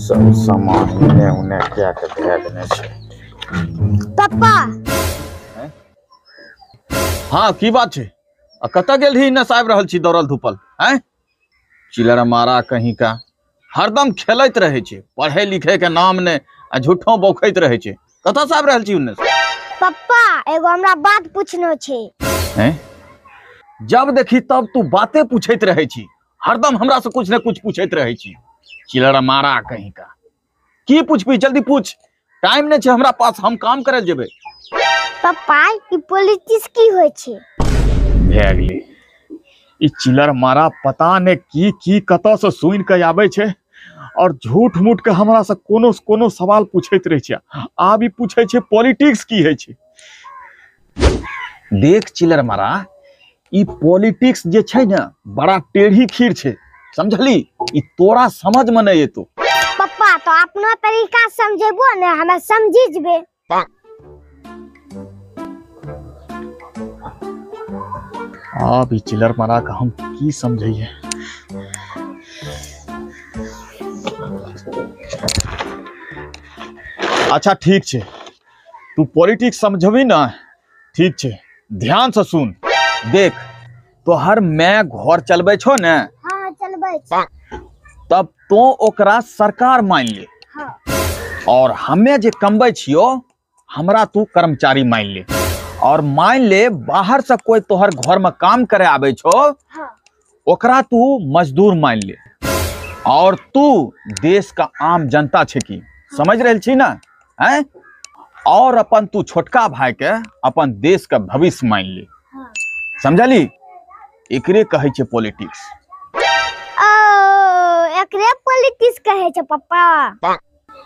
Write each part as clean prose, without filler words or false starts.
सब सामान इने उने क्या के धए देने छै। पप्पा। हाँ की बात छै? आ कतऽ गेल रही नस आबि रहल छी दौड़ल धूपल? हैं चिलर मारा कहीं का हरदम खेलैत रहै छै, पढ़े लिखे के नाम ने आ झूठो बौखैत रहै छै। कतऽ से आबि रहल छी उन्ने? पप्पा एगो हमरा बात पूछनो छै। हैं जब देखी तब तू बाते पूछैत रहै छी, हरदम हमरा से कुछ ने कुछ पूछैत रहै छी। चिलर मारा कहीं का की पूछबी? जल्दी पूछ, टाइम नहीं छै हमरा पास, हम काम करे जेबै। पप्पा ई पॉलिटिक्स की होय छै? भए गेलै ई चिलर मारा पता ने की की कतऽ से सुनि के आबै छै और झूठ मूठ के हमरा से कोनो कोनो सवाल पूछैत रहै छै। आब ई पूछै छै पॉलिटिक्स की होइ छै। देख चिलर मारा, ई पॉलिटिक्स जे छै ने बड़ा टेढ़ी खीर छै, समझली? ई तोरा समझ में नहीं एतो। पप्पा तो अपना तरीका समझेबो ने, हमें समझी जबे। आब ई चिलर मारा के हम की समझिए? अच्छा ठीक छै, तू पॉलिटिक्स समझबी ना, ठीक छै, ध्यान से सुन। देख तोहर मैं घर चलबै छो ने? हाँ चलबै छी। तब तो ओकरा सरकार मान ले। हाँ। और हमें जे कमबै छियो हमरा तू कर्मचारी मान ले। और मान ले बाहर से कोई तोहर घर में काम करे आबै छो। हाँ। ओकरा तू मजदूर मान ले। और तू देश का आम जनता छे की, समझ रहल छी ना? हैं? और अपन तू छोटका भाई के अपन देश का भविष्य मान ले। हाँ। समझली? एकरे कहै छै पॉलिटिक्स। ओ एकरे पॉलिटिक्स कहै छै पप्पा?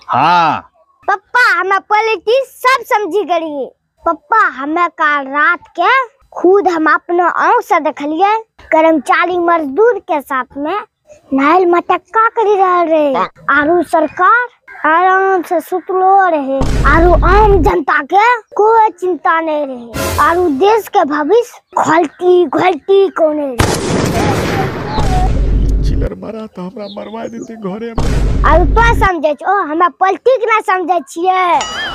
हाँ पप्पा हमें पॉलिटिक्स सब समझी गेलिए। पप्पा हमें काल रात के खुद हम अपना आँख से देखलिए कर्मचारी मजदूर के साथ में नाइल मटक्का करी रहल रहे, आरू सरकार आराम से सुतलो रहे, आरू आम जनता के कोई चिंता नहीं रहे, आरू देश के भविष्य घलटी घलटी कोने रहे। चिलर मारा तो हमरा मरवा देते घरे में। आरू तो समझे छो, हमरा पॉलिटिक्स ना समझे छिए।